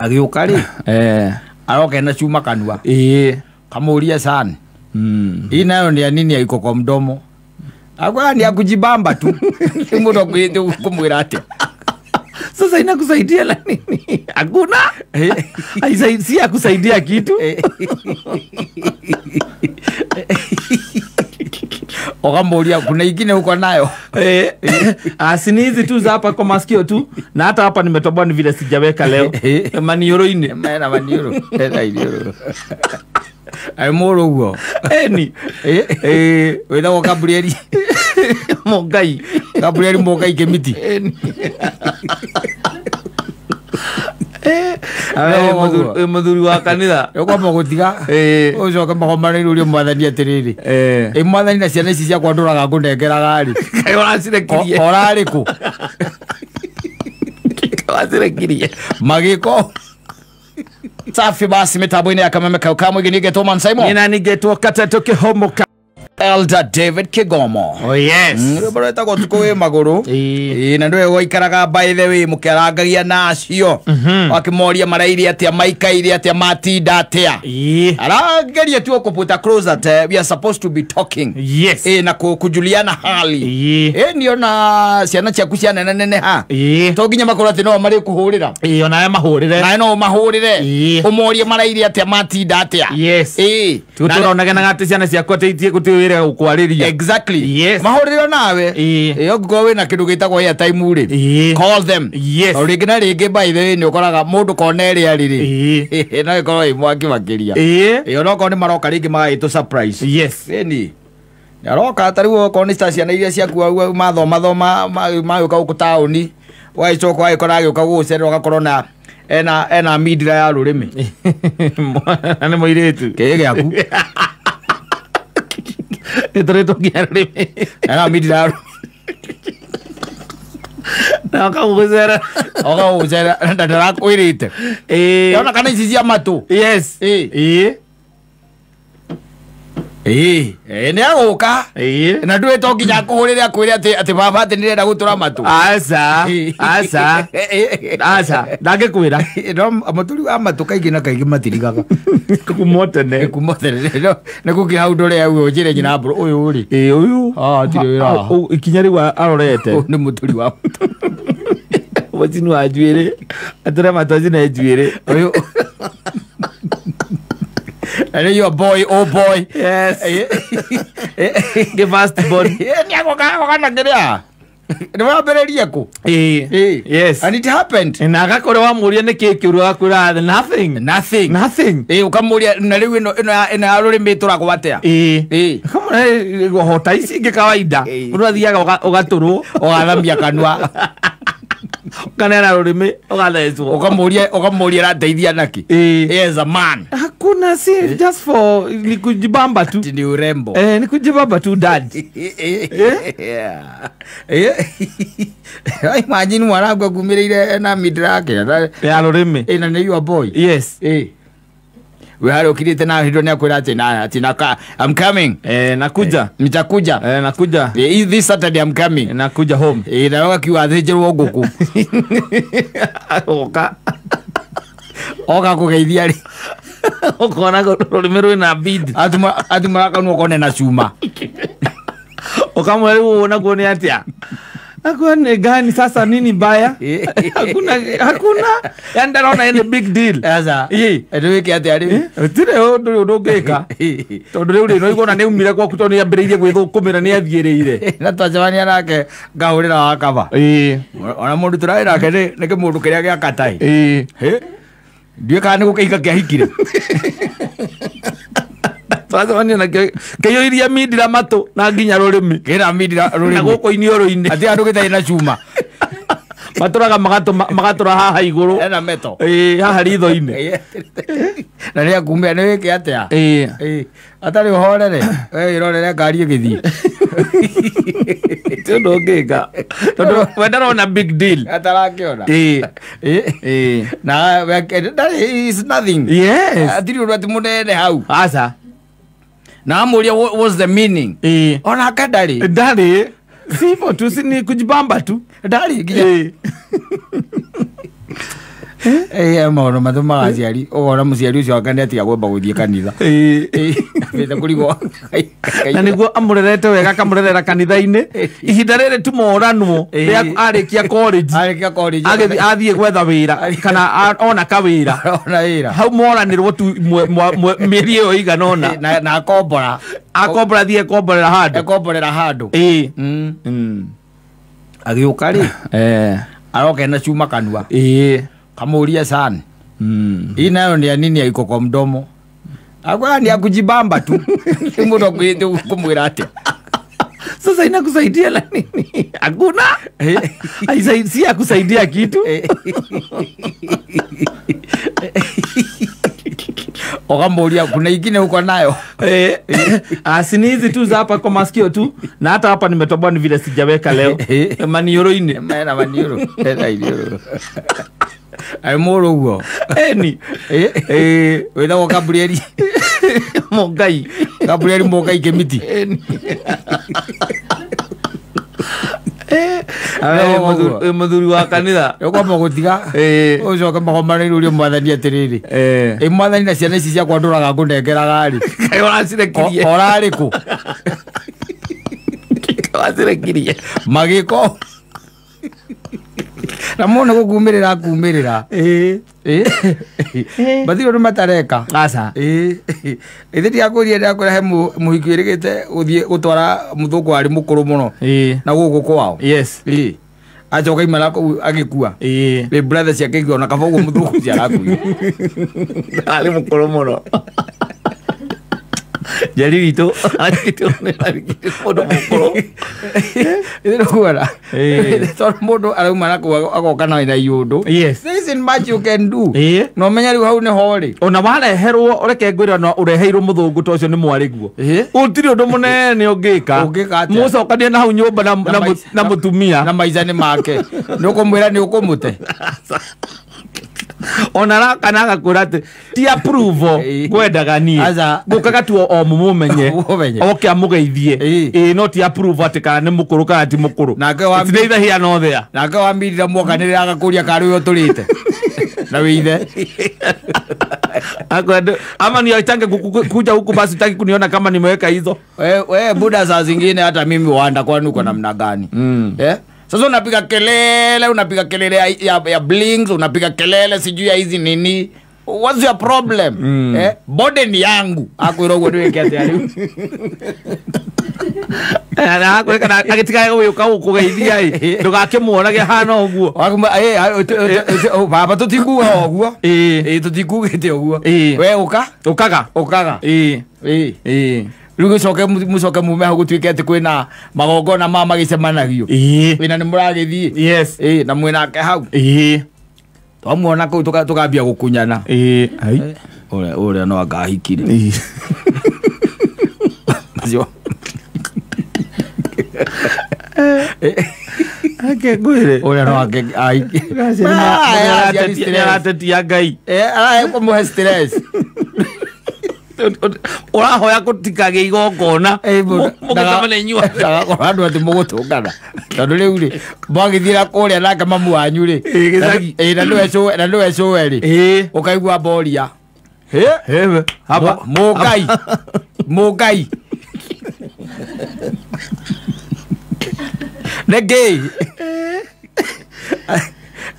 Agĩũka rĩ Eh. aroka ena cuma kanua. Ĩĩ. Kamũria sana. Mm. Hii nayo ni ya nini iko kwa mdomo? Akwara ni ya kujibamba tu. Mũndũ akwĩrĩte kũmwĩra atĩa? Sasa inakusaidia na nini? Hakuna. Haisaidii ya kusaidia kitu. Ũkamũria kuna ingine uko nayo. Eh, si ni hizi tu za hapa kwa masikio tu, na hata hapa nimetoboa ni vile sijaweka leo manioro-inĩ. Mena maniũrũ. Ena iniũrũ. Arĩ mũrũ ũguo. Eni. Eh, Wĩtagwo Gabrieli. Mũngai. Gabrieli Mũngai Kĩmiti. Eni. Eh, No, ũguo. mũthuri wa kanitha. Ũkwamba gũtiga. Eh. Ũcoke magomanĩire ũrie mwathani atĩrĩrĩ. Eh. Ĩ mwathani na ciana ici ciakwa ndũraga ngũnengeraga rĩ. Kaĩ ũracirekirie. Orarĩ kũ? Ũracirekirie. Magĩko. Safi basi mitambo-inĩ ya Kameme kau kamwe nĩgetwo Man Simon. Nina nigetwo Kateto Kĩhomoka. Elder David Kigomo. Oh yes. Rwĩmbo rwĩtagwo Ũtukũ wĩ magũrũ. Ĩĩ. Ĩĩ, na nĩwe waikaraga by the way mũkĩarangagia na acio. Wakĩmoria maraire atĩa, maikaire atĩa, matinda atĩa. Ĩĩ. Arageria tu kũputa close that we are supposed to be talking. Yes. Ĩĩ, na kujuliana hali. Ĩĩ. Ĩĩ, niona ciana ciaku cianeneneneha. Ĩĩ. To nginya makorwo atĩ no marĩkũhũrĩra. Ĩĩ, onawe mahũrĩre. Nawe no ũmahũrĩre. Ĩĩ. Ũmorie maraire atĩa, matinda atĩa. Yes. Ĩĩ. Tũronagenaga atĩ ciana ciakwa atĩ itie gũtirĩ wĩra gũkwarĩria. Exactly. Yes. Mahũrĩre nawe. Ĩĩ. Ĩĩ, ũngĩkorwo wĩna kĩndũ gĩtagwo airtime rĩ. Ĩĩ. Call them. Yes. O rĩngĩ na rĩngĩ by the way nĩ ũkoraga mũndũ kona ĩrĩa arĩ rĩ. Ĩĩ. No ĩkorwo ĩ mwaki makĩria. Ĩĩ. Ĩĩ, onokorwo nĩ maroka rĩngĩ magagĩtũ surprise. Yes. Ĩni. Aroka ta rĩu okorwo nĩ ta ciana iria ciaku au mathomathoma magĩũka gũkũ taũni ũgagĩcoka ũgagĩkora agĩũka gũgũcerera ũgakorwo na ena mindira ya rũrĩmĩ. Mwana nĩ mũirĩtu. Kĩĩ gĩaku. Nĩ tũrĩtwo nginya rũrĩmĩ. Ena mindira ya rũrĩmĩ. Na ũkamũgũcera. Oka gũgũcerera na ndarakwĩrĩte. Ĩĩ. Ona kana ici cia matũ. Yes. Ĩĩ. Ĩĩ. Ĩĩ, ĩĩ nĩ agũka. Ĩĩ. Na ndũĩ to nginya akũhũrĩre akwĩre atĩ baba atĩ nĩrenda gũtũra matũ. Aca. Aca. Aca. Ndangĩkwĩra. No mũtũri wa matũ kaingĩ na kaingĩ matirigaga. Kuma tene. Kuma tene. Nĩ kũngĩ hau ndũre hau ũnjĩre nyina mbũrũ ũyũ rĩ. Ĩĩ, ũyũ. Ah, hatirĩ wĩra haha. Ikinya rĩu arorete. Ũyũ nĩ mũtũri wa matũ. Mũcini wa njuĩrĩ. Atũre matũ acine njuĩrĩ. Ũyũ. And you a boy, oh boy. Yes. Gĩ first born. Nĩ agũka agoka na kĩrĩa. Nĩ wambĩrĩrie kũ? Ĩĩ. Yes. And it happened. Na agakorwo wamũria nĩ kĩĩ kĩũru agakwĩra nothing. Nothing. Nothing. Ĩĩ, ũkamũria na rĩu ĩno ya rũrĩmĩ ĩtũragwo atĩa? Ĩĩ. Ĩĩ. Kamũra hota ici ingĩ kawaida. Ĩĩ. Mũndũ athiaga ũgatũrwo. Ũgathamia kanua. Ũkaneana rũrĩmĩ ũgathecwo. Ũkamũria arateithia naki. Ĩĩ. He is a man. Hakuna, si just for ni kujibamba tu. Ati ni urembo. Eh, ni kujibamba tu dad. Yeah. Imagine mwanangu agumĩrĩire ena mindira yake. Ya rũrĩmĩ. Ĩna nĩ your boy. Yes. Ĩĩ. We harĩa ũkirĩte na hĩndĩ nĩ akwĩra atĩ na atĩ na I'm coming. Eh, nakuja. Nitakuja. Eh, nakuja. This Saturday I'm coming. Eh, nakuja home. Ĩĩ, na ũgakiuga athĩnjĩrwo ngũkũ. Oka. Oka kũgeithia rĩ. Ũkona rũrĩmĩ rwĩna bead. Atumũra kanua ũkone na cuma. Ũkamwĩra rĩu ũũ naguo nĩ atĩa? Nakuwa ni gani sasa nini mbaya? Hakuna, hakuna. Yaani ndarona any big deal. Aca. Ĩĩ. Ndũgĩke atĩa rĩu? Gũtirĩ ũndũ ũngĩka. Tondũ rĩu rĩ, no igua ona nĩ aumire gwaku tondũ nĩ ambĩrĩirie gwĩthũkũmĩra nĩ athiĩrĩire. Na twacemania nake ngahũrĩra wa kaba. Ĩĩ. Ona mũndũ tũrarĩ nake nĩ kĩmũndũ kĩrĩa gĩa katai. Ĩĩ. Hĩ? Ndiũĩ kana nĩ gũkĩhika kĩahikire. Twacemania nakĩo kĩiyũirie mindira matũ na nginya rũrĩmĩ. Kĩna mindira Na rũrĩmĩ. gũkũ iniũrũ-inĩ. Atĩ andũ gĩtarĩ na cuma. Matũraga magatũra haha igũrũ. Ena meto. Ĩĩ, haha ritho-inĩ. Na nĩ akumia nĩ wĩke atĩa? Ĩĩ. Ĩĩ. Atarĩ ũhorere. We ĩrorere ngari ĩgĩthiĩ. Ti ũndũ ũngĩka. Tondũ we ndarona big deal. Atarakĩona. Ĩĩ. Ĩĩ. Ĩĩ. Na ndarĩ is nothing. Yes. Atirĩ ũndũ atĩ mũnene hau. Aca. Na amũria what was the meaning? Ĩĩ. Onake ndarĩ. Ndarĩ. Sivyo tu, si ni kujibamba tu. Ndarĩ nginya. Ĩĩ. Maũndũ matũmaga aciari ũkona mũciari ũcio anga nĩ atiga kwamba gũthiĩ kanitha. Ambĩte kũrigwo. Na nĩguo amũrerete wega akamũrerera kanitha-inĩ ihinda rĩrĩ tu moranwo rĩa arĩkia college. Arĩkia college. Agĩthiĩ athiĩ gwetha wĩra kana ona kawĩra. Ona wĩra. Hau moranĩrwo tu mĩeri ĩyo ĩigana ũna. Na akombora. Akombora athiĩ ekomborera handũ. Ekomborera handũ. Agĩũka rĩ. Aroka ena cuma kanua. Kamuuria sana. Hii nayo ni ya nini iko kwa mdomo? Akwa ni ya kujibamba tu. Mundu akwite kumwira atia. Sasa inakusaidia la nini? Hakuna. Si ya kusaidia kitu. Okamuuria kuna ingine uko nayo? Asini hizi tu za hapa kwa masikio tu. Na hata hapa nimetoboa ni vile sijaweka leo. Manioro ine. Mena manioro. Ena inioro. Ai moro ugo. Eni. Wĩtagwo Gabrieli. Mũngai. Gabrieli Mũngai Kĩmiti. Eni. Mũthuri wa kanitha. Ũkwamba gũtiga. Ũcoke magomanĩire ũrie mwathani atĩrĩrĩ. Ĩ mwathani na ciana ici ciakwa ndũraga ngũnengeraga rĩ. Kaĩ ũracirekirie. Ũrarĩ kũ? Ũracirekirie. Magĩko. Na mũno gũkumĩrĩra akumĩrĩra. Matirĩ ũndũ matareka. Aca. Ithe ndiakũria ndakũra he mũhiki wĩrĩgĩte gũthiĩ gũtwara mũthũngũ warĩ mũkũrũ mũno. Na gũkũ kwao. Yes. Acoka imara kũu agĩkua. Rĩ brother ciake ikĩona kaba ũguo mũthũngũ ũcio arakuire. Arĩ mũkũrũ mũno. Njeri witũ mũndũ mũkũrũ. Ĩrĩ tondũ mũndũ arauma na kũu agoka na iũndũ. Yes. There isn't much you can do. No menya rĩu hau nĩho rĩ. Ona wareherwo reke ngwĩre ona ũreheirwo mũthũngũ ta ũcio nĩ mwarĩguo. Gũtirĩ ũndũ mũnene ũngĩka. Ũngĩka atĩa? Mũcokanie na hau nyũmba na mũtumia. Na maica nĩ make. Nĩ ũkũmwĩra nĩ ũkũmũte. Ona kana agakwĩra atĩ ti approval ngwendaga niĩ. Ngũkaga tu o mũmũmenye. Oke amũgeithie. No ti approval atĩ kana nĩ mũkũrũ kana ti mũkũrũ. It's neither here nor there. Nake wambirira mwokanĩrĩra agakũria karĩ ũyũ ũtũrĩte. Na wĩ ithe. Ama ni aitange kuja huku basi utaki kuniona kama nimeweka hizo. We buda saa zingine hata mimi wanda kwani uko namna gani? Sasa unapiga kelele, unapiga kelele ya blings, unapiga kelele sijui ya hizi nini. What's your problem? Bode ni yangu. Akwĩra ũguo nĩwĩke atĩa rĩu? Agĩtiga gũgĩũka gũkũgeithia ĩ. Ndũgakĩmuonage hana ũguo. Baba tũtikuga ũguo. Tũtikugĩte ũguo. We ũka? Ũkaga. Ũkaga. Rĩu gĩcoke mũcoke mume hau gũtuĩke atĩ kwĩna magongona ma magĩcemanagio. Wĩna nĩ mũragĩthiĩ. Yes. Na mwĩnake hau. Twamuona kũu tũkambia gũkunyana. Ũrĩa no angahikire. Macio. Ake ngwĩre. Ũrĩa no angahikire. Nĩaratetia Ngai. Arahe kũmũhe stress. Ũrahoya gũtikagĩe igongona mũgĩcemania inyuothe. Ndagakorwo andũ atĩ mũgũtũngana. Tondũ rĩu rĩ mwagĩthiĩra kũrĩa nake mamu wanyu rĩ. Na nĩwe cũwe rĩ. Ũkaigua mboria. Mũngai. Mũngai. Nĩkĩ?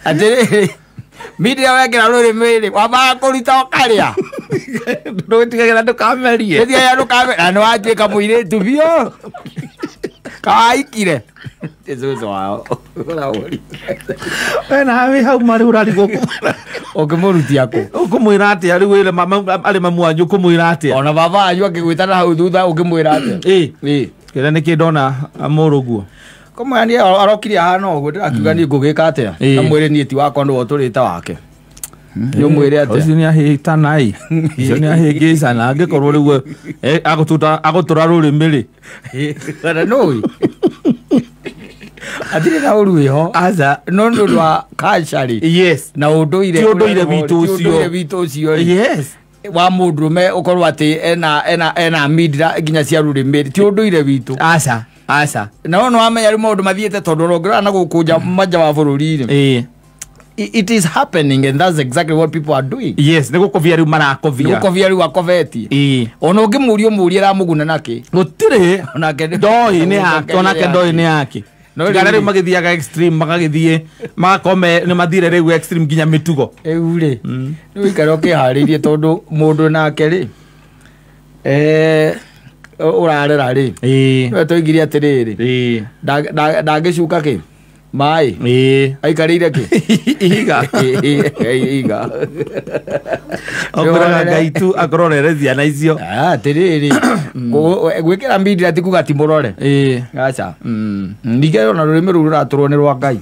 Atĩrĩrĩ media wekĩra rũrĩmĩ rĩ wambaga kũruta ũkarĩa. Ndũgĩtigagĩra ndũkamerie. Ndũtigagĩra ndũkamerie. Na nĩwatuĩka mũirĩtu biũ. Kawaikire. Cũcũ wao. We nawe hau marĩ ũrarigwo ũngĩmũrutia kũ? Ũkũmwĩra atĩa rĩu wĩre arĩ mamu wanyu ũkũmwĩra atĩa? Ona baba wanyu angĩgwĩta na hau thutha ũngĩmwĩra atĩa? Kĩrĩa nĩkĩ ndona mũrũguo. Kũmwĩra niĩ arokire ahana ũguo ndĩrakiuga niĩ ngũgĩka atĩa? Na mwĩrĩ niĩ ti wakwa nĩwe ũtũrĩte wake. Nĩ ũmwĩre atĩa? Ũcio nĩahĩtana ĩ. Ũcio nĩahĩngĩcana angĩkorwo rĩu agũtũra rũrĩmĩ rĩ. Kana nũĩ? Hatirĩ na ũru wĩho. Aca. No nĩ ũndũ wa culture rĩ. Yes. Na ũndũire. Ti ũndũire witũ ũcio. Ti ũndũire witũ ũcio rĩ. Yes. Wa mũndũrũme ũkorwo atĩ ena mindira nginya cia rũrĩmĩ. Ti ũndũire witũ. Aca. Aca. Na no wamenya rĩu maũndũ mathiĩte tondũ ũrongera na gũkũ nja manja wa bũrũri rĩ. It is happening and that's exactly what people are doing. Yes, nĩ gũkobia rĩu marakovia. Nĩ gũkobia rĩu akobetie. Ona ũngĩmũria ũmũrie ramũguna nakĩ? Gũtirĩ. Onake ndoi nĩ yake, onake ndoi nĩ yake. Tiga rĩu magĩthiaga extreme, magagĩthiĩ magakome nĩ mathire rĩu extreme nginya mĩtugo. Rĩu rĩ, nĩ ũikare ũkĩharĩirie tondũ mũndũ nake rĩ, ũrarera rĩ, nĩwe tũigire atĩrĩrĩ, ndangĩcuka kĩ? Maĩ. Aikarĩire kĩ? Ihiga. Ihiga. Okoraga Ngai tu akororere ciana icio. Atĩrĩrĩ, gwĩkĩra media ti kuga ti mũrore. Aca. Ningĩ ona rũrĩmĩ rũu rũratũrwo nĩ rwa Ngai.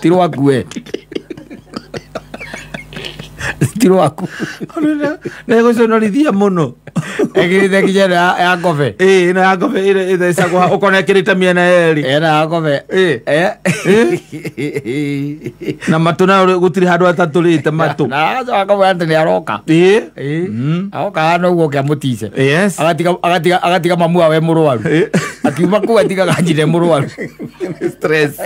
Ti rwaku we. Ti rwaku. Nĩ gũconorithia mũno. Ekĩrĩte kinya ĩno ya kobe. Ĩno ya kobe ĩthecagwo ũkona ĩkĩrĩte mĩena yerĩ. Ĩno ya kobe. Na matũ nayo gũtirĩ handũ atatũrĩte matũ. Na agacoka akamwĩra atĩ nĩ aroka. Aroka hana ũguo oke amũtice. Yes. Agatiga mamu wawe mũrwaru. Akiuma kũu atigaga nyina mũrwaru. Stress.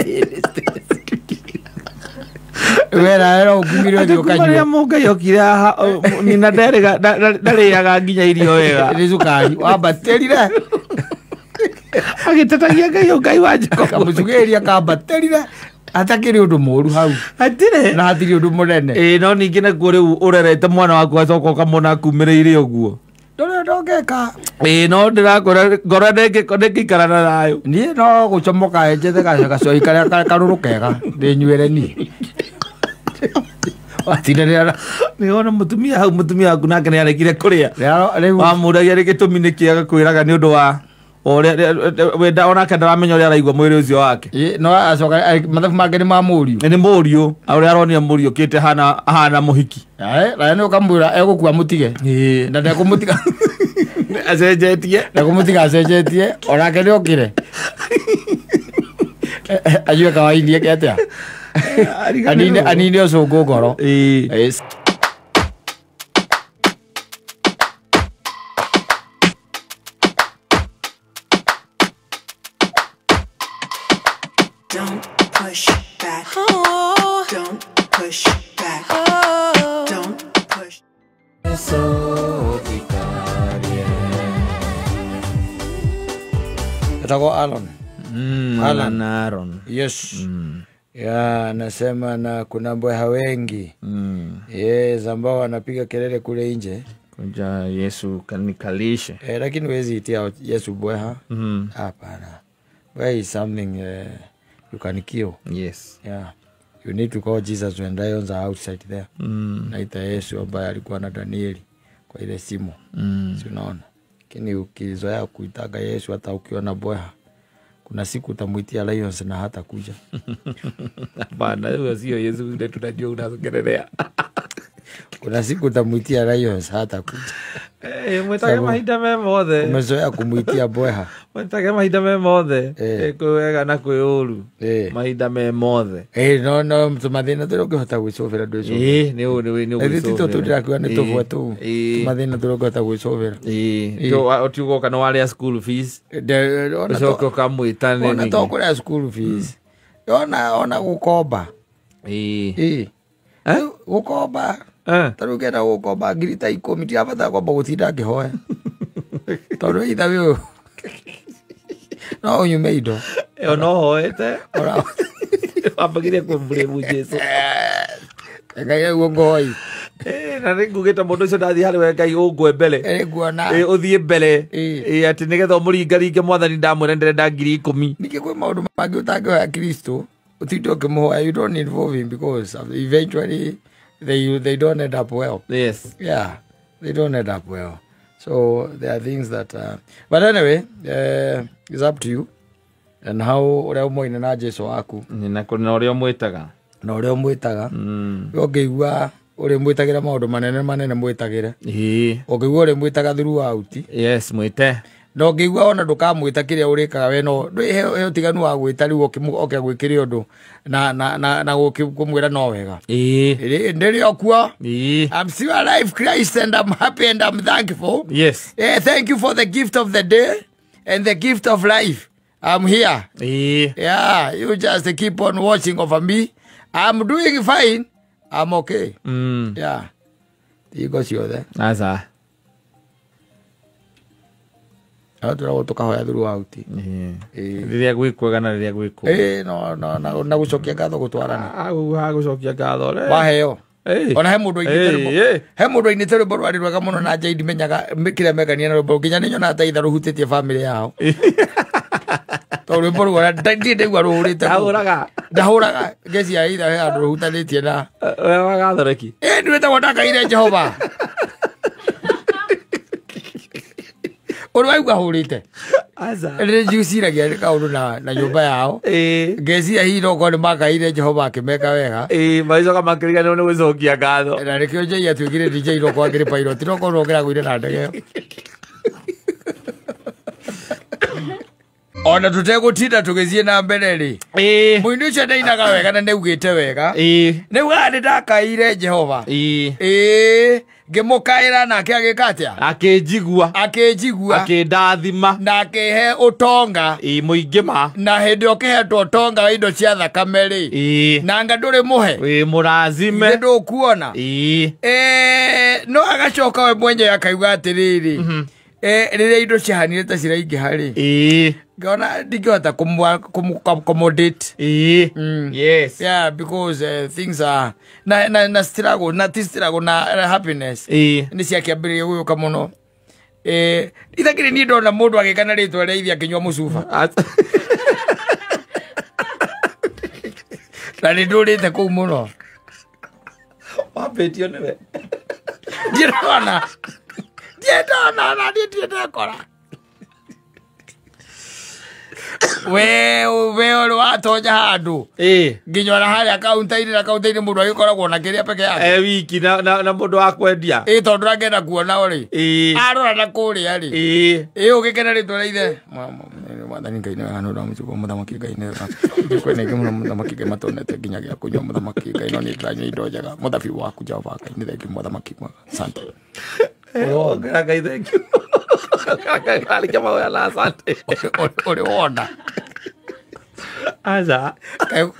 Wera era ũkumire ũthiĩ ũkanyue. Marĩa Mũngai okire haha nina ndarĩaga nginya irio wega. Nĩ cukari wambatĩrire. Agĩtetagia Ngai Ngai wa Jacob. Kamũcugĩria kambatĩrire. Hatakĩrĩ ũndũ mũũru hau. Hatirĩ. Na hatirĩ ũndũ mũnene. No ningĩ nakuo rĩu ũrerete mwana waku acoka ũkamwona akumĩrĩire ũguo. Ndũrĩ ũndũ ũngĩka. No ndĩrakwĩra ngoro ndĩngĩikara na thayũ. Niĩ no gũcomoka njethe gacoi karĩa karũrũ kega ndĩnyuĩre niĩ. Watindanĩra nĩ wona mũtumia hau mũtumia waku nake nĩ arekire kũrĩa. Wamũragia rĩ gĩtũmi nĩ kĩ agakwĩraga nĩ ũndũ wa ũrĩa wenda onake ndaramenya ũrĩa araigua mwĩrĩ ũcio wake. No acoka mathabu make nĩ ma mũriũ. Nĩ mũriũ, ũrĩa aronia mũriũ kĩte hana mũhiki. Na nĩ ũkamwĩra egũkua mũtige. Na ndekũmũtiga. Acenjetie. Ndekũmũtiga acenjetie onake nĩ okire. Anyue kawaini eke atĩa? Anine ũcũngũ ngoro. Don't push back. Oh. Don't push back. Oh. Don't push. Etagwo Alan. Alan Aaron. Yes. Ya, nasema na kuna mbweha wengi. Yes, ambao wanapiga kelele kule nje. Kuja Yesu kanikalishe. Lakini huwezi itia Yesu mbweha. Hapana. Mbweha is something you can kill. Yes. Yeah. You need to call Jesus when lions are outside there. Naita Yesu ambaye alikuwa na Danieli kwa ile simu. Si unaona? Lakini ukizoea kuitaga Yesu hata ukiona mbweha, kuna siku utamuitia lions na hata kuja. Hapana, huyo sio Yesu ndio tunajua unaongelea. Kuna siku utamuitia lions hata kuja. Mwetage mahinda me mothe. Umezoea kumuitia mbweha. Mwetage mahinda me mothe. Kwĩ wega na kwĩ ũru. Mahinda me mothe. No mathĩna tũrĩa ũngĩhota gwĩcũbĩra ndwĩcũbĩra. Nĩ nĩ ũgwĩcũbĩra. Tito tũndĩrakiuga nĩ tũbwe tũu. Mathĩna tũrĩa ũngĩhota gwĩcũbĩra. Ũtiuga nĩ warĩa school fees. Ũcoke ũkamwĩta nĩ. Ona to kũrĩa school fees. Ona gũkomba. Gũkomba. Ta rĩu ngenda gũkomba ngiri ta 10 ndirabatara kwamba gũtinda ngĩhoya. Tondũ itha ũyũ no ũnyume indo. No hoete. Wambagĩrie kũmblame Jesu. Ngai ũguo ngoi. Na nĩ ngugĩte mũndũ ũcio ndathiĩ harĩ we Ngai ũngwe mbere. Nguona. Ũthiĩ mbere. Atĩ nĩgetha ũmũringaringe mwathani ndamwĩra ndĩrenda ngiri 10. Ningĩ kwĩ maũndũ mangĩ ũtangĩhoya Kristo ũtinde ũkĩmũhoya. You don't involve him because eventually they don't end up well. Yes. Yeah, they don't end up well. So there are things that but anyway, it's up to you and how ũrĩa ũmoine na Jesu waku. Na ũrĩa ũmwĩtaga. Na ũrĩa ũmwĩtaga. Ũngĩigua ũrĩa mwĩtagĩra maũndũ manene manene mwĩtagĩre. Ũngĩigua ũrĩa mwĩtaga throughout. Yes, mwĩte. Na ũngĩigua ona ndũkamwĩta kĩrĩa ũrĩkaga we no he ũtiganu wa gwĩta rĩu oke gwĩkĩre ũndũ na kũmwĩra no wega. Ndĩrĩ o kuo. I'm still alive, Christ, and I'm happy and I'm thankful. Yes. Thank you for the gift of the day and the gift of life. I'm here. Yeah, you just keep on watching over me. I'm doing fine. I'm okay. Yeah. Tigo ciothe. Aca. Tũragwo tũkahoya throughout. Rĩrĩa gwĩ kwega na rĩrĩa gwĩ kũũru. No no na gũcokia ngatho gũtwarana. Gũcokia ngatho. Waheo. Ona he mũndũ ainĩte rwĩmbo. He mũndũ ainĩte rwĩmbo rwarĩ rwega mũno na nja ndimenyaga kĩrĩa mekania na rwĩmbo nginya nĩnyonaga ta itha rũhutĩtie family yao. Tondũ rwĩmbo rũu ndirĩ ndaigua rũhũrĩte. Ndahũraga. Ndahũraga ngeci ya itha he handũ rũhutanĩtie na ũrĩa wa Gathoreki. Nĩ wĩtagwo Ndakaire Jehova. Ũrĩa waigua hũrĩte. Aca. Nĩ njiciragia kaũndũ na nyũmba yao. Ngeciria hihi no korwo nĩ makaire Jehova akĩmeka wega. Magĩcoka makĩriganĩrwo nĩ gũcokia ngatho. Na nĩkĩo Njei atuĩkire DJ no korwo akĩrĩ pilot no korwo ũngĩragũire na ndege ĩyo. Ona tũtegũtinda tũgĩthiĩ na mbere rĩ. Mũini ũcio ndainaga wega na nĩaugĩte wega. Nĩaugaga nĩ ndakaire Jehova. Ngĩmũkaĩra nake agĩka atĩa? Akĩnjigua. Akĩnjigua. Akĩndathima. Na akĩhe ũtonga. Mũingĩ ma. Na hĩndĩ ĩyo ũkĩhetwo ũtonga wa indo cia thakame rĩ. Na anga ndũrĩ mũhe. Mũrathime. Ithe ndũkuona. No agacoka we mwenyewe akauga atĩrĩrĩ. Rĩrĩa indo ciahanire ta ciraingĩha rĩ. Ngona ndingĩhota accommodate. Yes. Yeah, because things are na struggle na ti struggle na happiness. Nĩ ciakĩambĩrĩria gũgĩũka mũno. Ithakĩrĩ niĩ ndona mũndũ agĩka na rĩtwa rĩa ithe akĩnyua mũcuba. Na nĩ ndũrĩte kũu mũno. Wambĩtio nĩwe. Ndirona. Ndirona na niĩ ndekora. We ũrĩ watonya handũ nginya ona harĩa kaunta-inĩ na kaunta-inĩ mũndũ agĩkoragwo na kĩrĩa peke yake wiki na mũndũ wa kwendia tondũ angĩenda kuona rĩ arora na kũrĩa rĩ ũgĩkena rĩtwa rĩa ithe mwathani Ngai nĩ wega nĩ ũndũ wa mũcuba mũthamaki Ngai nĩ wega kwĩna ingĩ mũno mũthamaki Ngai matonete nginya gĩa kũnyua mũthamaki Ngai no niĩ ndĩranyua indo njega mũthabibu waku Jehova Ngai nĩ thengiũ mũthamaki mwega asante. Ngai thank you. Ũrĩ wona. Aca.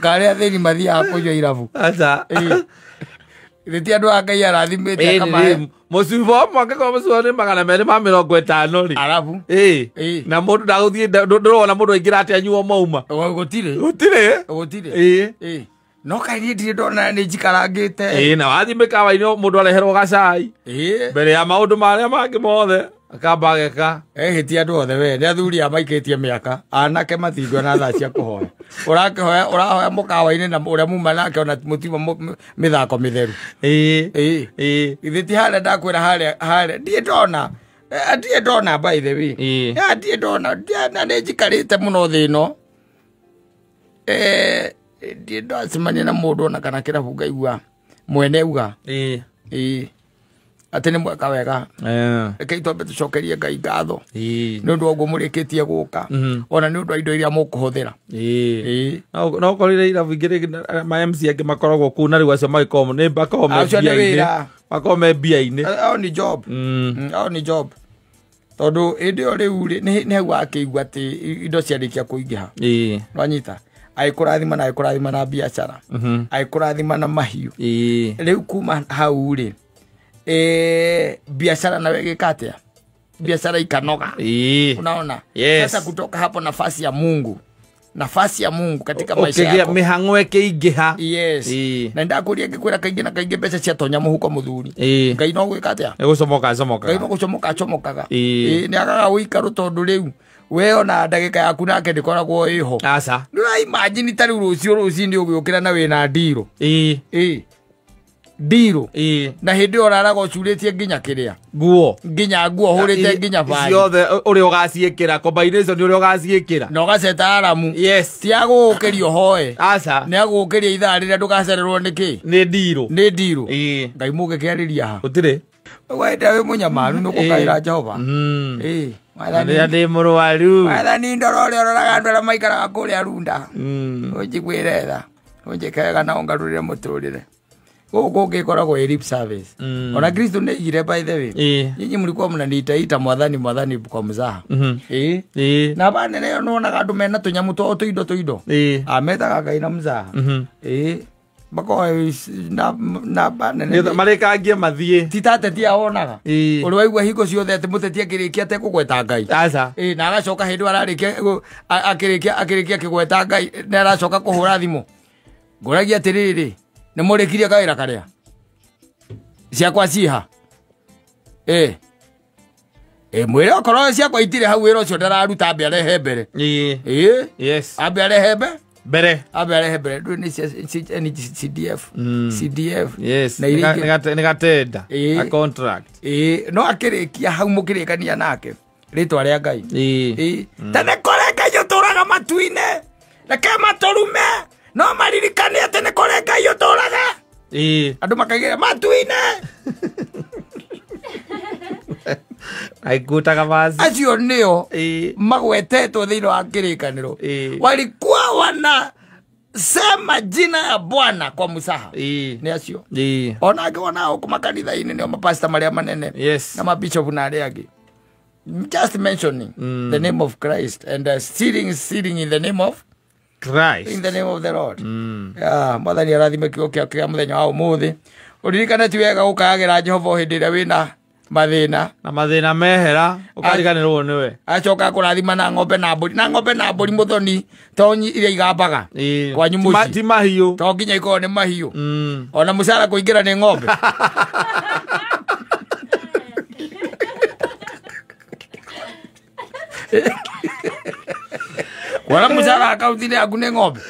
Karĩa athĩni mathiaga kũnyua irabu. Aca. Ithe ti andũ a Ngai arathimĩte akamahe. Mũcuba ũmwe angĩkorwo mũcuba nĩ 250 rĩ. Arabu. Na mũndũ ndagũthiĩ ndũrona mũndũ aingĩra atĩ anyua mauma. Gũtirĩ. Gũtirĩ. Gũtirĩ. No kaĩ niĩ ndirĩ ndona nĩ njikarangĩte. Na wathiĩ mĩkawa-inĩ mũndũ areherwo gacai. Mbere ya maũndũ marĩa mangĩ mothe. Akamba ageka. Ehĩtie andũ othe we nĩ athuri a maikĩtie mĩaka anake matingĩona na thaa cia kũhoya. Ũrakĩhoya ũrahoya mũkawa-inĩ na ũrĩa muma nake ona mũtiuma mĩthako mĩtheru. Ithe ti harĩa ndakwĩra harĩa ndirĩ ndona. Ndirĩ ndona by the way. Ndirĩ ndona na nĩ njikarĩte mũno thĩ ĩno. Ndirĩ ndacemania na mũndũ ona kana kĩrabu ngaigua mwene uga. Atĩ nĩ mweka wega. Rekei twambe tũcokerie Ngai ngatho. Nĩ ũndũ wa ũguo mũrĩkĩtie gũka. Ona nĩ ũndũ wa indo iria mũkũhũthĩra. No ũkorire irabu ingĩ ma MC angĩ makoragwo kũu na rĩu acio magĩkorwo nĩ makoragwo me mbia-inĩ. Makoragwo me mbia-inĩ. Ao nĩ job. Ao nĩ job. Tondũ hĩndĩ ĩyo rĩu rĩ nĩ hau akĩigua atĩ indo ciarĩkia kũingĩha. Nĩwanyita. Agĩkũrathima na agĩkũrathima na biacara. Agĩkũrathima na mahiũ. Rĩu kuma hau rĩ biashara nawe ĩgĩka atĩa? Biashara ikanoga. Unaona? Yes. Sasa kutoka hapo nafasi ya Mungu. Nafasi ya Mungu katika maisha yako. Mĩhang'o ĩkĩingĩha. Yes. Na ndakuria ngĩkwĩra kaingĩ na kaingĩ mbeca ciatonya mũhuko mũthuri. Ngai no gwĩka atĩa? Nĩ gũcomoka acomokaga. Ngai no gũcomoka acomokaga. Nĩ agaga ũikaro tondũ rĩu we ona ndagĩka yaku nake ndĩkoragwo ĩho. Aca. Ndũra imagine ta rĩu rũciũ rũcinĩ ũgĩũkĩra na wĩna ndirũ. Ndirũ. Na hĩndĩ ĩyo ũraraga ũcurĩtie nginya kĩrĩa nguo nginya nguo hũrĩte nginya bagi ciothe ũrĩa ũgaciĩkĩra combination ũrĩa ũgaciĩkĩra na ũgaceta aramu. Yes. Ti agũgũkĩria ũhoe. Aca. Nĩ agũgũkĩria ithaa rĩrĩa ndũgacererwo nĩ kĩ? Nĩ ndirũ. Nĩ ndirũ. Ngai mũngĩkĩarĩria ha? Gũtirĩ. Wenda wĩ mũnyamaru nĩ ũkũkaĩra Jehova. Rĩrĩa ndĩ mũrwaru. Mwathani ndora ũrĩa ũroraga andũ arĩa maikaraga kũrĩa Runda. Ũnjiguĩre tha. Ũnjĩke wega na ũngarũrĩre mũtũrĩre. Gũkũ ngĩkoragwo ĩ lip service. Ona Kristo nĩaigire by the way. Nyinyi mlikuwa mnaniitaita mwathani mwathani kwa mzaha. Na banene ĩyo nĩwonaga andũ mena tũnyamũ twao tũindo tũindo. Ametaga Ngai na mzaha. Makoe na nene. Marĩkangie mathiĩ. Ti ta ateti aonaga. Ũrĩ waigua hingo ciothe atĩ mũteti akĩrĩkia atekũgweta Ngai. Aca. Na agacoka hĩndĩ ararĩkia akĩrĩkia akĩgweta Ngai nĩ aracoka kũhũra thimũ. Ngũragia atĩrĩrĩ, nĩ mũrĩkirie kawĩra karĩa? Ciakwa ciha. Mwĩre okorwo ciakwa itirĩ hau wĩra ũcio ndararuta ambe arehe mbere. Yes. Ambe arehe mbere. Ambe arehe mbere. Ndũĩ nĩ CDF. CDF. Yes. Nĩ gatenda. A contract. No akĩrĩkia hau mũkĩrĩkania nake rĩtwa rĩa Ngai. Ta nĩ kũrĩ Ngai ũtũraga matu-inĩ. Reke matũrume. No maririkane atĩ nĩ kũrĩ Ngai ũtũraga. Andũ makaigĩra matu-inĩ. Aikutaga vazi. Acio nĩo magwetetwo thĩinĩ wa kĩrĩkanĩro. Walikuwa wanasema jina ya Bwana kwa musaha. Nĩ acio. Ona angĩ wonao kũ makanitha-inĩ nĩo mapasta marĩa manene. Yes. Na mabishop na arĩa angĩ. Just mentioning the name of Christ and sealing in the name of Christ. In the name of the Lord. Mwathani arathime kiugo kĩa mũthenya wa ũmũthĩ. Ũririkane ti wega gũkayagĩra Jehova hĩndĩ ĩrĩa wĩna mathĩna. Na mathĩna mehera ũkariganĩrwo nĩwe. Acoka kũrathima na ng'ombe na mbũri. Na ng'ombe na mbũri mũthoni to iria igambaga. Kwanyu mũciĩ. Ti mahiũ. To nginya ikorwo nĩ mahiũ. Ona mũcara kũingĩra nĩ ng'ombe. Kuona mũcara akaunti-inĩ yaku nĩ ng'ombe.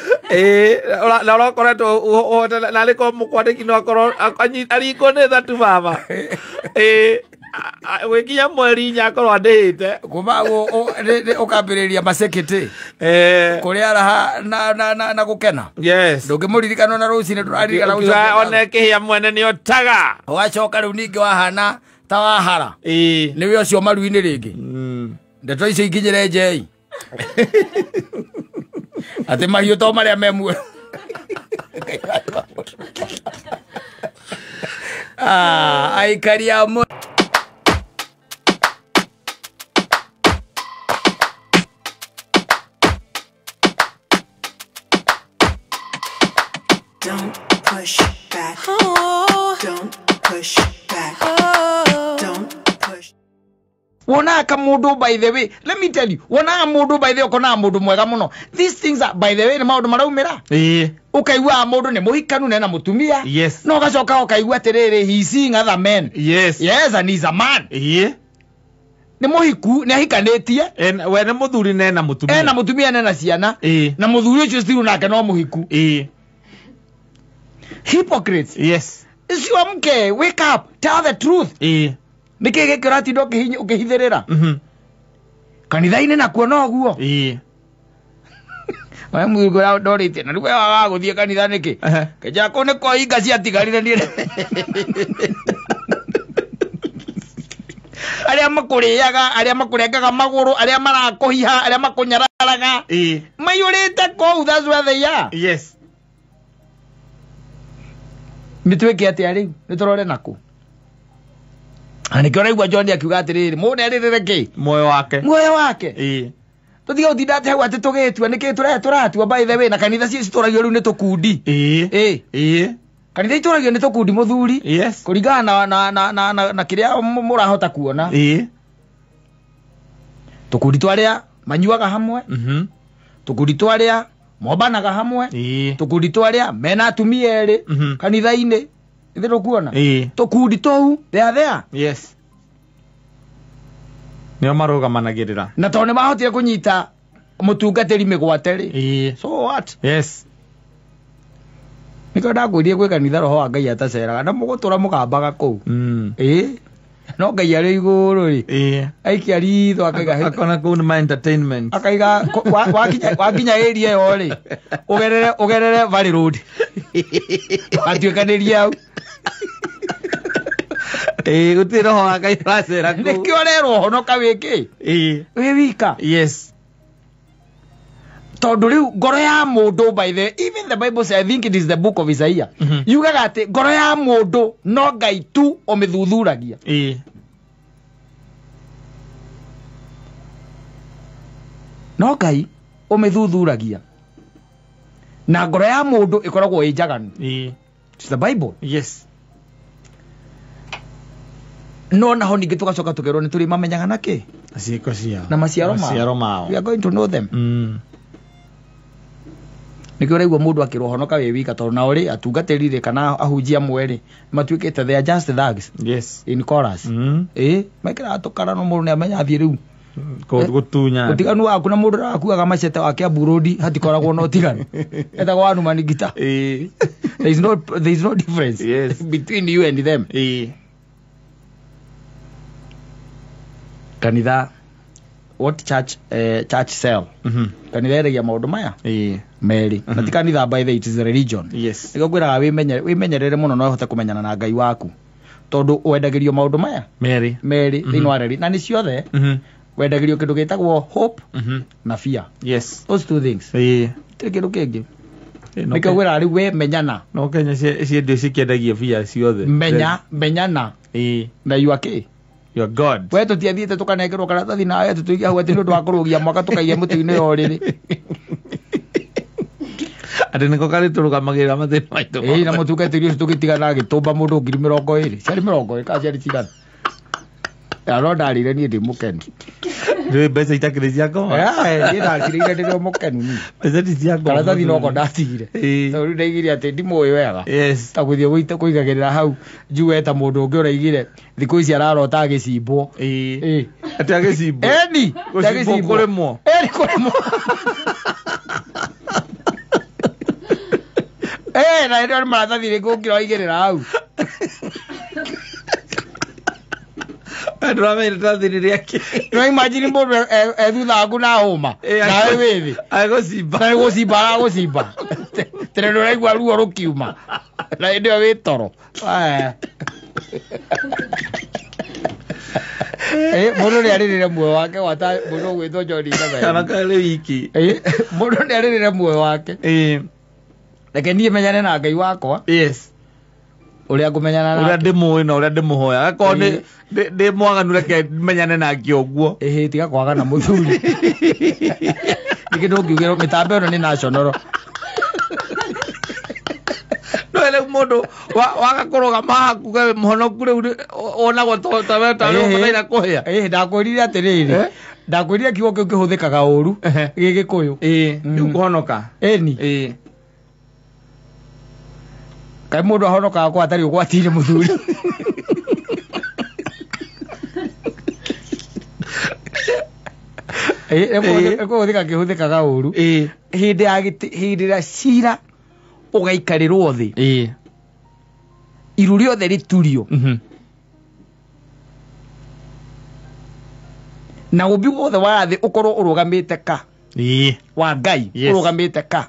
Na ũrakoretwo na rĩko mũkwandĩki no akorwo arikwo nĩ thatu baba. Gwĩkinya mweri inya akorwo andĩhĩte. Kuma ũkambĩrĩria macekĩtĩ. Kũrĩa raha na gũkena. Yes. Ndũngĩmũririkana ona rũcinĩ ndũraririkana gũcoka. One kĩhĩa mwene nĩ otaga. Ũgacoka rĩu ningĩ wahana ta wahara. Nĩwe ũcio maru-inĩ rĩngĩ. Ndeto icio ikinyĩre njei. Atĩ mahiũ to marĩa me muoyo. Aikari a Don't push back. Don't push back. Don't push. Wonaga mũndũ by the way, let me tell you, wonaga mũndũ by the way ũkonaga mũndũ mwega mũno. These things are by the way nĩ maũndũ maraumĩra. Ũkaigua mũndũ nĩ mũhikanu na ena mũtumia. Yes. No ũgacoka ũkaigua atĩrĩrĩ, he is seeing other men. Yes. Yes, and he's a man. Nĩ mũhiku, nĩ ahikanĩtie. We nĩ mũthuri na ena mũtumia. Ena mũtumia na ena ciana. Na mũthuri ũcio still nake no mũhiku. Hypocrites. Yes. Icio mke, wake up, tell the truth. Nĩkĩ gĩkĩ ũratinda ũkĩhithĩrĩra? Kanitha-inĩ nakuo noguo. We mũthuri ndorĩtie na rĩu we wagaga gũthiĩ kanitha nĩkĩ? Kĩnjakũ nĩ kwa inga ciatigarire niĩ. Arĩa makũrĩaga, arĩa makũrengaga magũrũ, arĩa marakũhiha, arĩa makũnyararaga. Maiyũrĩte kũu, that's where they are. Yes. Nĩ twĩke atĩa rĩu? Nĩ tũrore nakũ? Na nĩkĩo ũraigua John akiuga atĩrĩrĩ, mũndũ nĩarĩrĩre kĩ? Muoyo wake. Muoyo wake. Tũtige gũtinda atĩ hau atĩ tũgĩtua nĩkĩ tũratua by the way na kanitha citũragio rĩu nĩ tũkundi. Kanitha itũragio nĩ tũkundi mũthuri. Yes. Kũringana na kĩrĩa mũrahota kuona. Tũkundi twa arĩa manyuaga hamwe. Tũkundi twa arĩa mombanaga hamwe. Tũkundi twa arĩa mena atumia erĩ kanitha-inĩ. Ithe tũkuona. Tũkundi tũu they are there. Yes. Nĩo marũgamanagĩrĩra. Na tondũ nĩ mahotire kũnyita mũtungatĩri mĩgwate rĩ. So what? Yes. Nĩkĩo ndakwĩrire gwĩ kanitha roho wa Ngai ataceraga na mũgũtũra mũgambaga kũu. No Ngai arĩ igũrũ rĩ. Aikia ritho akaiga akona kũu nĩ ma entertainment. Akaiga wakinya area ĩyo rĩ. Ũgerere Valley Road. Watuĩkanĩrie hau. Gũtirĩ roho wa Ngai ũracera kũu. Nĩkĩo ũrerwo honoka wĩ kĩ? Wĩ wika. Yes. Tondũ rĩu ngoro ya mũndũ by the even the Bible says, I think it is the book of Isaiah. Yugaga atĩ ngoro ya mũndũ no Ngai tu ũmĩthuthuragia. No Ngai ũmĩthuthuragia. Na ngoro ya mũndũ ĩkoragwo ĩ njaganu. It's the Bible. Yes. No naho ningĩ tũgacoka tũkerwo nĩ tũrĩ mamenyaga na kĩ? Ciĩko ciao. Na maciaro mao. Maciaro mao. We are going to know them. Nĩkĩo ũraigua mũndũ akĩrwo honoka wĩ wika tondũ nao rĩ atungatĩri rĩ kana ahunjia amwe rĩ matuĩkĩte they are just thugs. Yes. In chorus. Mekĩraga tũkara no mũndũ nĩamenya athiĩ rĩu. Gũtunya. Ũtiganu waku na mũndũ ũrakuaga macete wa Kiambu Road hatikoragwo na ũtiganu. Etagwo Wanuma Nigita. There is no difference. Yes. Between you and them. Kanitha what church church cell. Kanitha ĩragia maũndũ maya merĩ. Na ti kanitha by the way, it is a religion. Yes. Nĩkĩo ngwĩraga wĩmenyerere mũno no ũhote kũmenyana na Ngai waku. Tondũ wendagĩrio maũndũ maya merĩ thĩinĩ wa reri na nĩ ciothe wendagĩrio kĩndũ gĩtagwo hope na fear. Yes. Those two things. Gũtirĩ kĩndũ kĩngĩ. Nĩkĩo ngwĩraga rĩu we menyana. No Kenya ciendio cikĩendagia fear ciothe. Menyana. Na you are kĩ? Your God. We tũtiathiĩte tũkanengerwo karatathi nawe tũtũige hau atĩ nĩ ũndũ wa kũrũgia mwaka tũkaiya mũtĩ-inĩ ya ũrĩrĩ. Atĩ nĩko karĩ tũrũgamagĩrĩra mathĩna maitũ. Ĩĩ na mũtungatĩri ũcio tũgĩtigana agĩtũmba mũndũ 20,000. Ciarĩ 20 kana ciarĩ cigana? Ya no ndarĩire niĩ ndĩ mũkenu. Ndũĩ mbeca itakĩrĩ cia ngoma? Niĩ ndakĩrĩire ndĩ o mũkenu niĩ. Mbeca ti cia ngoma. Karatathi noko ndatigire. Tondũ rĩu ndaigire atĩ ndimũĩ wega. Yes. Ta gũthiĩ kũigagĩrĩra hau njuge ta mũndũ ũngĩ ũraigire thikũ ici ararota agĩcimbwo. Atĩ agĩcimbwo? Ĩni. Gũcimbwo kũrĩmwo? Ĩni kũrĩmwo. Na hĩndĩ ĩyo nĩ maratathi rĩngĩ ũngĩra waigĩrĩra hau. Ndũramenya iratathi nĩ rĩake. No imagine mũndũ e thutha waku na hũma. Nawe wĩ thĩ. Agũcimba. Na gũcimba aragũcimba. Tene ndũraigua ruo rũkiuma. Na hĩndĩ ĩyo wĩ toro. Mũndũ nĩarĩrĩre muoyo wake gwata mũndũ ũgwĩtwo John Isabel. Kana karĩ wiki. Mũndũ nĩarĩrĩre muoyo wake. Reke niĩ menyane na Ngai wakwa. Yes. Ũrĩa ngũmenyana nake. Ũrĩa ndĩmũĩ na ũrĩa ndĩmũhoya. Akorwo ndĩ mwaganu reke menyane nake ũguo. Ĩhĩ tiga kwagana mũthuri. Ningĩ ndũngiugĩrwo mĩtambo ĩno nĩ national. No rĩu mũndũ waga kũrũgama haha kuge wĩ mũhonoku rĩu wonagwo ta we ta rĩu ũbataire kũhĩa. Ĩhĩ ndakwĩrire atĩrĩrĩ. Ndakwĩrire kiugo kĩu kĩhũthĩkaga ũru gĩgĩkũyũ. Rĩu kũhonoka. Ĩni. Kaĩ mũndũ ahonokaga kwa atarĩ ũgwati-inĩ mũthuri. Kũhũthĩka kĩhũthĩkaga ũru. Hĩndĩ ya hĩndĩ ĩrĩa cira ũgaikarĩrwo thĩ. Iru rĩothe rĩturio. Na ũmbi wothe wa thĩ ũkorwo ũrũgamĩte ka. Wa Ngai ũrũgamĩte ka.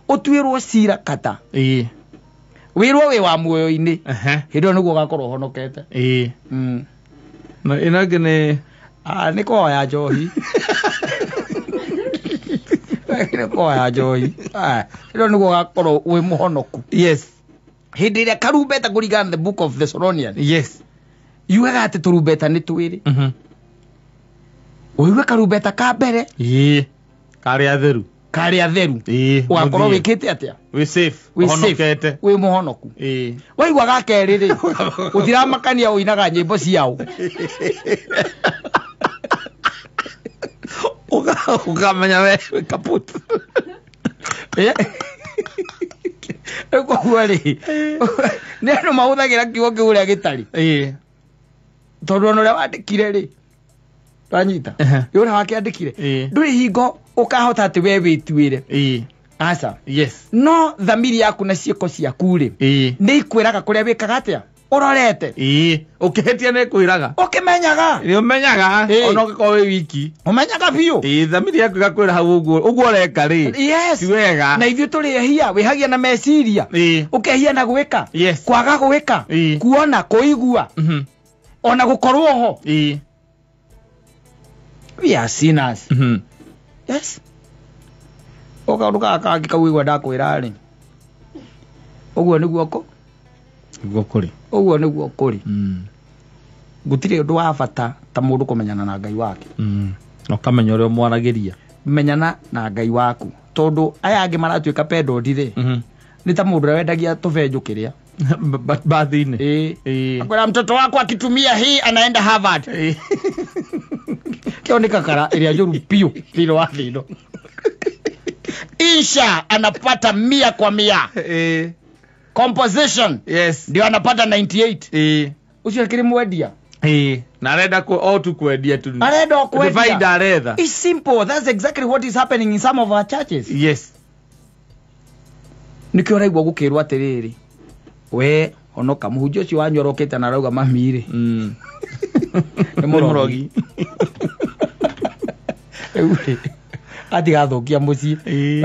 Ũtuĩrwo cira kata. Wĩrwo wĩ wa muoyo-inĩ. Hĩndĩ ĩyo nĩguo ũgakorwo ũhonokete. Na ĩno ĩngĩ nĩ nĩ kũhoya njohi. Nĩ kũhoya njohi. Hĩndĩ ĩyo nĩguo ũgakorwo wĩ mũhonoku. Yes. Hĩndĩ ĩrĩa karumbeta kũringana na the book of Thessalonians. Yes. Yugaga atĩ tũrumbeta nĩ twĩrĩ. Ũigue karumbeta ka mbere. Karĩ atheru. Karĩ atheru. Ũgakorwo wĩkĩte atĩa? Wĩ safe. Ũhonokete. Wĩ mũhonoku. Waigua ga kerĩ rĩ, gũtiramakania ũinaga nyĩmbo ciao. Ũkamenya we wĩ kaput. Rĩu koguo rĩ, nĩ andũ mahũthagĩra kiugo kĩu ũrĩa gĩtarĩ. Tondũ ona ũrĩa wandĩkire rĩ, wanyita ũrĩa wakĩandĩkire ndũrĩ hingo ũkahota atĩ we wĩtuĩre. Aca. Yes. No thamiri yaku na ciĩko ciaku rĩ, nĩ ikwĩraga kũrĩa wĩkaga atĩa ũrorete. Ũkĩhĩtia nĩ ĩkwĩraga. Ũkĩmenyaga. Nĩ ũmenyaga ona ũngĩkorwo wĩ wiki. Ũmenyaga biũ. Thamiri yaku ĩgakwĩra hau ũguo ũguo ũreka rĩ. Yes. Ti wega. Na ithuĩ tũrĩ ehia, wĩhagia na meciria. Ũkehia na gwĩka. Yes. Kwaga gwĩka. Kuona, kũigua. Ona gũkorwo ho. We are sinners. Yes. Ũkaũndũ gaka kangĩ kau ũigua ndakwĩra rĩ. Ũguo nĩguo kũ? Nĩguo kũrĩ. Ũguo nĩguo kũrĩ. Gũtirĩ ũndũ wa bata ta mũndũ kũmenyana na Ngai wake. Na ũkamenya ũrĩa ũmwaragĩria. Menyana na Ngai waku. Tondũ Tondu aya angĩ maratuĩka pedondi rĩ nĩ ta mũndũ ũrĩa wendagia tũbenjũ kĩrĩa bathi-inĩ. Akwĩra mtoto wako akitumia hii anaenda Harvard. Kĩo nĩ kakara ĩrĩa njũru biũ thĩinĩ wa thĩ ĩno. Insha anapata 100 kwa 100. Composition ndio anapata 98. Ucio akĩrĩ mwendia. Na arenda o tu kwendia tu. Arenda o kwendia. Faida aretha. It's simple. That's exactly what is happening in some of our churches. Yes. Nikio ũraigua gũkĩrwo atĩrĩrĩ, we honoka mũhunjia ũcio wanyu arokĩte na arauga mami rĩ. Nĩ mũrogi. Rĩu rĩ atigathũkia mũciĩ.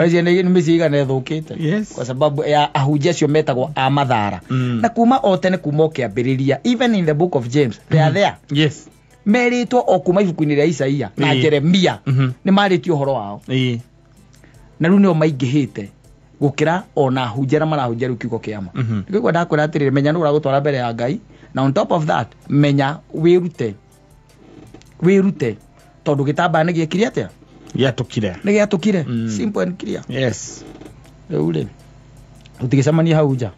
Acio nĩ mĩciĩ igana ĩthũkĩte. Kwa sababu ya ahunjia acio metagwo a mathara. Na kuma o tene kuma o kĩambĩrĩria, even in the book of James, they are there. Yes. Merĩtwo o kuma ibuku-inĩ rĩa Isaia na Jeremia nĩ marĩtie ũhoro wao. Na rĩu nĩo maingĩhĩte gũkĩra ona ahunjia arĩa marahunjia rĩu kiugo kĩa ma. Nĩkĩo ndakwĩra atĩrĩrĩ, menya nũ ũragũtwara mbere ya Ngai, na on top of that menya wĩrute. Wĩrute tondũ gĩtambaya nĩ gĩekire atĩa? Gĩatũkire. Nĩ gĩatũkire. Simple and clear. Yes. Rĩu rĩ tũtigĩcemania hau nja.